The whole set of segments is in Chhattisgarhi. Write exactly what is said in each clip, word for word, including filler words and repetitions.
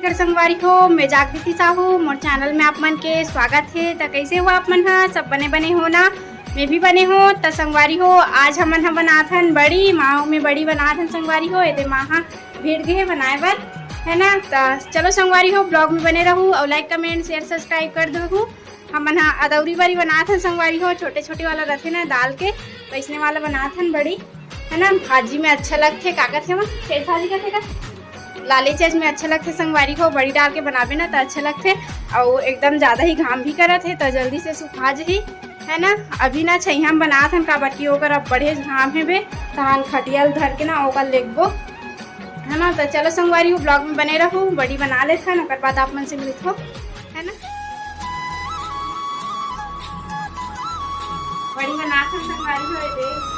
नमस्कार संगवारी हो, मैं जागृति साहू, मोर चैनल में आप मन के स्वागत हे। त कइसे हो आप मन ह? सब बने बने हो ना? मैं भी बने हो। त संगवारी हो, आज हमन ह बनात हन बड़ी, माँ में बड़ी बनात हन संगवारी हो। एदे माँ ह भीड़ गे हे बनाए बर, है ना? त चलो संगवारी हो, ब्लॉग में बने रहू अउ लाइक, कमेंट, शेयर, सब्सक्राइब कर दहू। हमन ह अदौरी बरी बनात हन संगवारी हो, छोटे छोटे वाला रथे ना दाल के, वैसने वाला बनात हन बड़ी, है ना? भाजी में अच्छा लगथे, का कथे मन, शेर भाजी कथे का, लाली चीज में अच्छा लगथे संगवारी हो। बड़ी डाल के बनाबे ना त अच्छा लगथे, अउ एकदम ज्यादा ही घाम भी करत हे त जल्दी से सुखा जही, है ना? अभी ना छइहा में बनात हन, काबर कि ओकर अब बड़े घाम हे बे, तहान खटिया ल धर के ना ओकर लेगबो, है ना? त चलो संगवारी हो, ब्लॉग में बने रहू, बड़ी बना लेथन, ओकर बाद आप मन से मिलथो, है ना? बड़ी बनात हन संगवारी हो, एदे।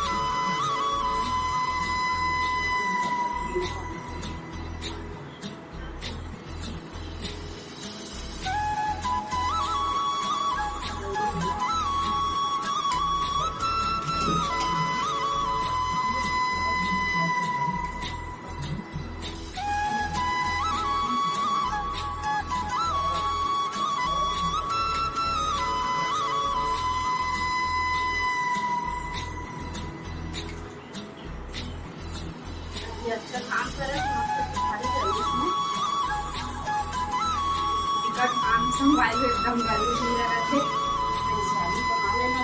ये अच्छा काम करे, मस्त सुखारी जल्दी से। टिकट काम संभाल एकदम गर्मी नहीं रहत हे। तो साड़ी बना लेना।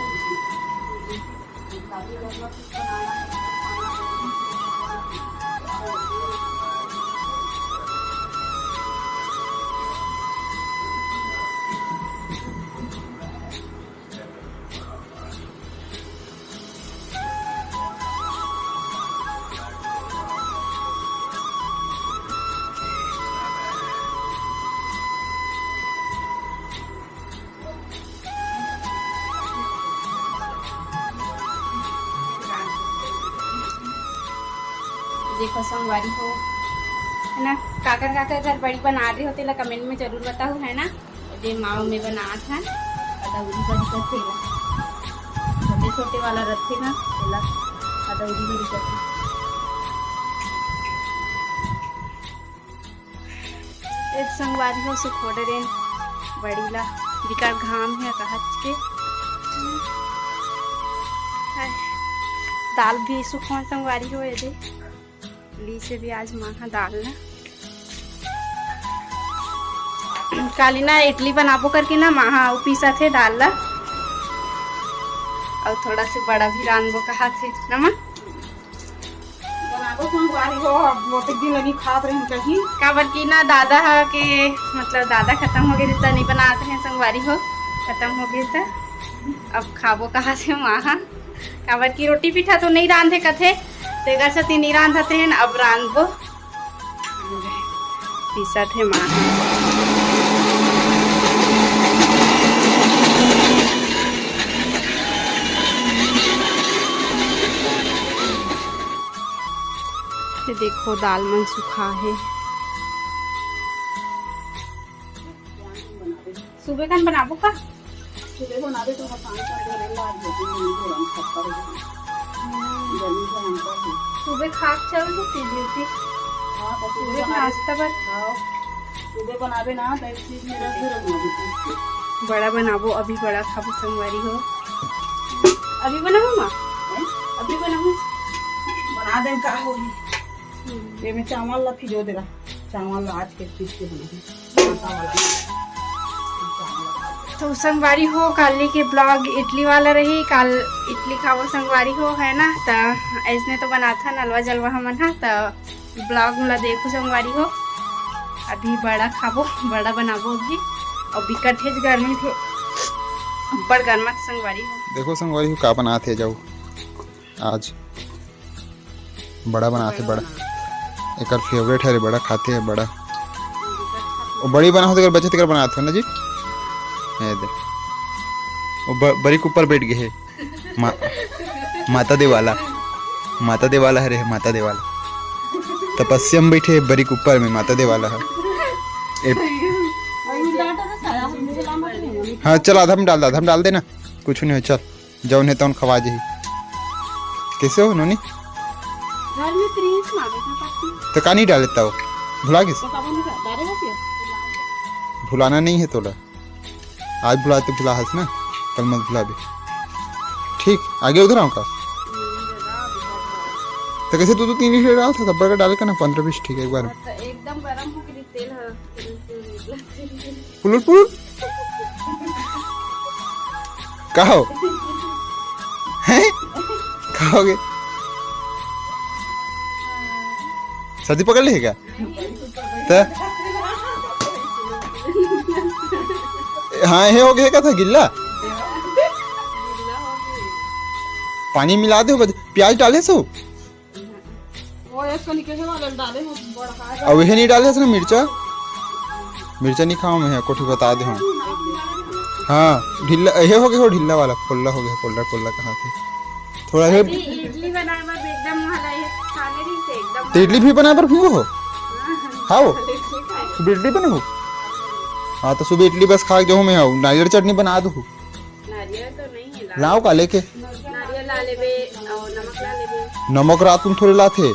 देखो संगवारी हो, है ना, काकर काकर घर बड़ी बना रहे हो तेला कमेंट में जरूर बताओ, है ना। दे माव में बनात हन अदौरी बड़ी कथे ला, छोटे छोटे वाला रथे ना, तेला अदौरी बड़ी कथे। ए संगवारी हो, सुखो डरेन बड़ी ला, बिकट घाम हे कहच के। हाय, दाल भी सुखोन संगवारी हो, एदे ली से भी आज माँ हा दाल ला। काली ना इडली बनाबो करके ना माँ हा अउ पीसत हे दाल ला, अउ थोड़ा से बड़ा भी रांधबो कहात हे ना माँ। बनाबो संगवारी हो, अब बहुत दिन लगी खात रही कहीं। काबर की ना दादा हा के, मतलब दादा खतम हो गे त नहीं बनात रहे संगवारी हो, खतम हो गे त अब खाबो कहात हे माँ हा। काबर की रोटी पीठा तो नहीं रांधे कथे, तेकर सेती नहीं रांधत रहेन, अब रांधबो। पीसत हे माँ। ये देखो दाल मन सुखा हे। सुबह कन बनाबो का? सुबह बनाबे तो मसान कर दे रही, आज दो तीन दिन से हम खत्ता रही। गर्मी से हम कर दे। सुबह खा के चल देती ड्यूटी। हाँ, तो सुबह सुबह बनाबे। नाश्ता बर। हाँ, सुबह बनाबे ना, तो एक चीज में रख दे, रख दे। बड़ा बनाबो, अभी बड़ा खाबो संगवारी हो। अभी बनाबो माँ? हैं? अभी बनाबो? बना दे, का होही? हम्म। ये में चावल ला फिजो दे रहा। चावल ला आज के पीस के बनाही। तो संगवारी हो, काली के ब्लॉग इडली वाला रही, काल इडली खाबो संगवारी हो, है ना। त ऐसने तो बनाथन अलवा जलवा हमन हा, त ब्लॉग ला देखो संगवारी हो। अभी बड़ा खाबो, बड़ा बनाबो अभी। अउ बिकट हेच गर्मी थे, बड़ गर्मा संगवारी हो। देखो संगवारी हो का बनात हे जाऊ। आज बड़ा बनाथे, बड़ा। एकर फेवरेट हरे, बड़ा खाथे बड़ा। वो बड़ी बना हो तेकर बचे तेकर बनाथे ना जी। ये दे। वो ब-, बरी के ऊपर बैठ गए हे। मा-, माता दे वाला। माता दे वाला हरे, माता दे वाला। तपस्या में बैठे बरी के ऊपर में माता दे वाला है। ए- हाँ, चल आधा में डाल दे, आधा में डाल देना। कुछ नहीं हो, चल। जौन हे तौन खवा जही। कैसे हो नोनी? घर में प्रिंस मांगे था पत्नी। तो का नहीं डाले तौ? भुला गिस? तो कब नहीं डाले बस ये? भुलाना नहीं है तोला। आज भुलाए तो भुला हस ना, कल मत भुलाबे। ठीक, आगे उधर आऊँ का? तो कैसे तू तो तीन लीटर डाल था, सब बड़का डाले का ना, पंद्रह बीस ठीक है एक बार। हाँ, तो एकदम गरम हो गई तेल है। पुलुल पुलुल। का हो? हैं? का हो गए? सर्दी पकड़ ली है क्या? त? हाँ, ये हो गया, का था गिल्ला? पानी मिला दे, बस प्याज डाले सो। वो एक कनी के वाला डाले हो, बड़का है। अब ये नहीं डाले हस ना मिर्चा? मिर्चा नहीं खाओ मैं, कोठी बता दे हम। हाँ, ढिल्ला, ये हो गया, हो ढिल्ला वाला, फोल्ला हो गया, फोल्ला, फोल्ला कहाँ थे? थोड़ा सा। अरे, इडली बनाए बर एकदम वाला है, खाने नहीं से एकदम तो इडली भी बनाए बर भी हो? हाँ। खाओ। इडली खाए। सुबह इडली बने हो? हाँ, तो सुबह इडली बस खा के जाऊँ मैं, आओ, नारियल चटनी बना दो। नारियल तो नहीं है, ला। लाओ का लेके? नारियल ला लेबे, और नमक ला लेबे। नमक रात में थोड़े लाथे।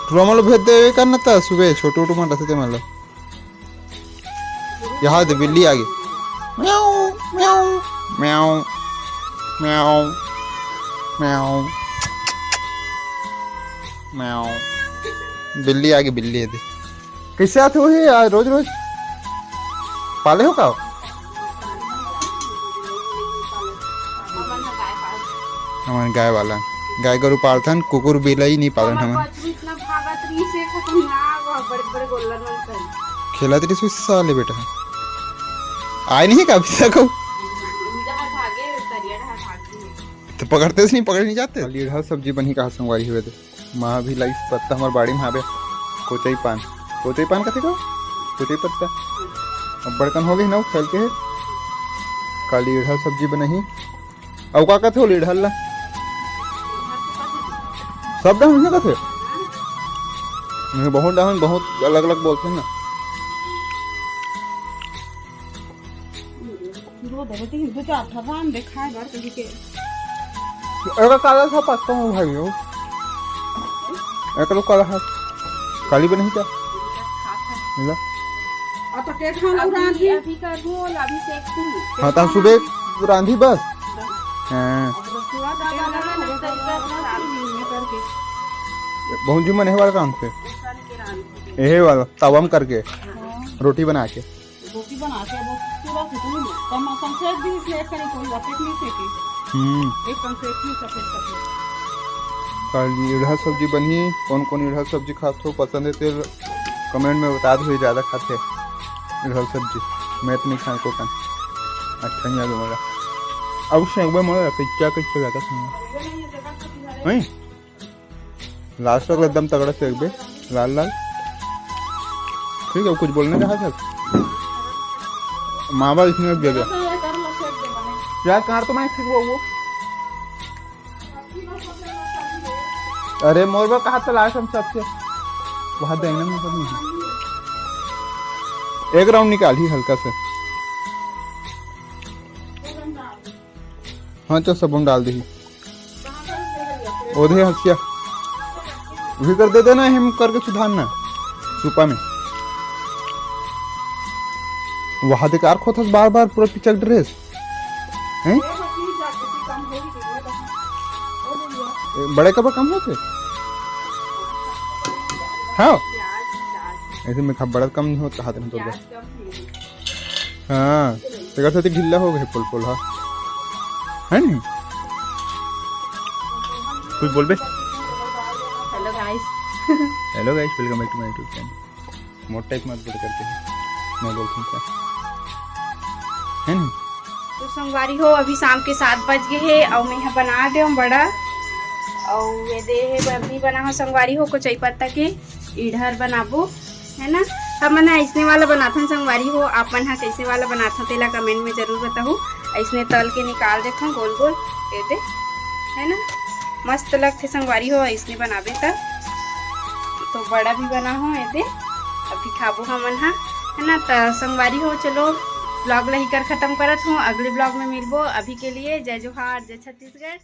टुरा मन ल भेज देवे कर न त सुबह छोटू उटू मन रथे ते मन ल। यहाँ दे बिल्ली आ गई। म्याऊ, म्याऊ, म्याऊ, म्याऊ, म्याऊ, म्याऊ। बिल्ली आ गई, बिल्ली है दे। कैसे आते हो ये यार रोज रोज? पाले हो का? हमन गाय वाला, गाय गरु पालथन, कुकुर बिलाई नहीं पालन हमन। बछरू इतना भागत रही से खतरनाक, बड़े बड़े गोल्लर मन से। खेलत रही से साले बेटा। आए नहीं का अभी तक हो? डहर भागे, तरिया डहर भाग गई। तो पकड़ते से नहीं, पकड़े नहीं जाते। लीढ़ा सब्जी बनी कहा संगवारी हुए थे। माँ भी लाइस पत्ता हमार बाड़ी में हावे। कोचई पान, कोचई पान कथे का? कोचई पत्ता। अब बड़कन हो गए ना, फैल के है। काली लीढ़ा सब्जी बनाही। अउ का कथे हो लीढ़ा ला? सब डहन उहे कथे। नहीं, बहुत डहन बहुत अलग-अलग बोलथे ना। दो धरे तीन, दो चार ठा रांध दे खाए बर कहि के। एकर काला सा पत्ता हो भाई हो। एकर काला हाथ काली बनाही का? मिला। और तो के खाना अभी, रांधी? अभी करहूँ, अभी सेकहूँ। हाँ, तो सुबह रांधी बस। हाँ। बहुत जी मन एहे वाला काम से। एहे वाला तवा में करके। हाँ। रोटी बना के। रोटी बना के अब पूरा कुटुम कम, कम से एक भी इसमें एक कनी कोई अपेट नहीं सेके। हम्म। एक कम से एक भी सफेद सफेद। काली लीढ़ा सब्जी बनही। कौन कौन लीढ़ा सब्जी खात हो, पसंद है तेल comment में बता दो, ये ज़्यादा खाते हैं लीढ़ा सब्जी। मैं तो नहीं खाए को कन। अच्छा नहीं लगे मोला। अब उसमें एक बार मोला कच्चा कच्चा लगा था। नहीं? लास्ट तक एकदम तगड़ा से एक बे लाल लाल। ठीक है, कुछ बोलने का है सर? मावा इसमें दे दे। यार, कार तो मैं ठीक वो, वो। अरे, मोर बा कहा था लास्ट हम सबसे वहाँ देंगे ना, मतलब नहीं। एक राउंड निकाल ही हल्का से। हाँ, चल, सब हम डाल दी। ओधे हंसिया। उही कर दे देना, हम करके सुधारना। सुपा में। वहां देख, आर खोथस बार-बार पूरा पिचक ड्रेस। हैं? ए, बड़े कपड़ा कम होथे? हाँ। ऐसे में खा बड़ा कम नहीं होता हाथ में तो बस। हाँ, तेकर सेती ढीला हो गए पोल पोल हा, है नहीं? कुछ बोलबे? Hello guys। Hello guys, welcome back to my YouTube channel। मोटा एक मत बोल करके मैं बोलता हूँ क्या, है नहीं? तो संगवारी हो, अभी शाम के सात बज गए हे और मैं यहाँ बना दे हूँ बड़ा। और ये दे हे, अभी बना हो संगवारी हो, कोचई पत्ता के इडहर बनाबो, है ना। हमन ह अइसने वाला बनाथन संगवारी हो, आप मन ह कइसे वाला बनाथो तेला comment में जरूर बताहू। अइसने तल के निकाल देथन गोल गोल, ये दे, है ना, मस्त लगथे संगवारी हो अइसने बनाबे त। तो बड़ा भी बना हो, ये दे, अभी खाबो हमन ह, है ना। त संगवारी हो, चलो vlog ला ही कर खत्म करत हूँ, अगले vlog में मिलबो। अभी के लिए जय जोहार, जय छत्तीसगढ़।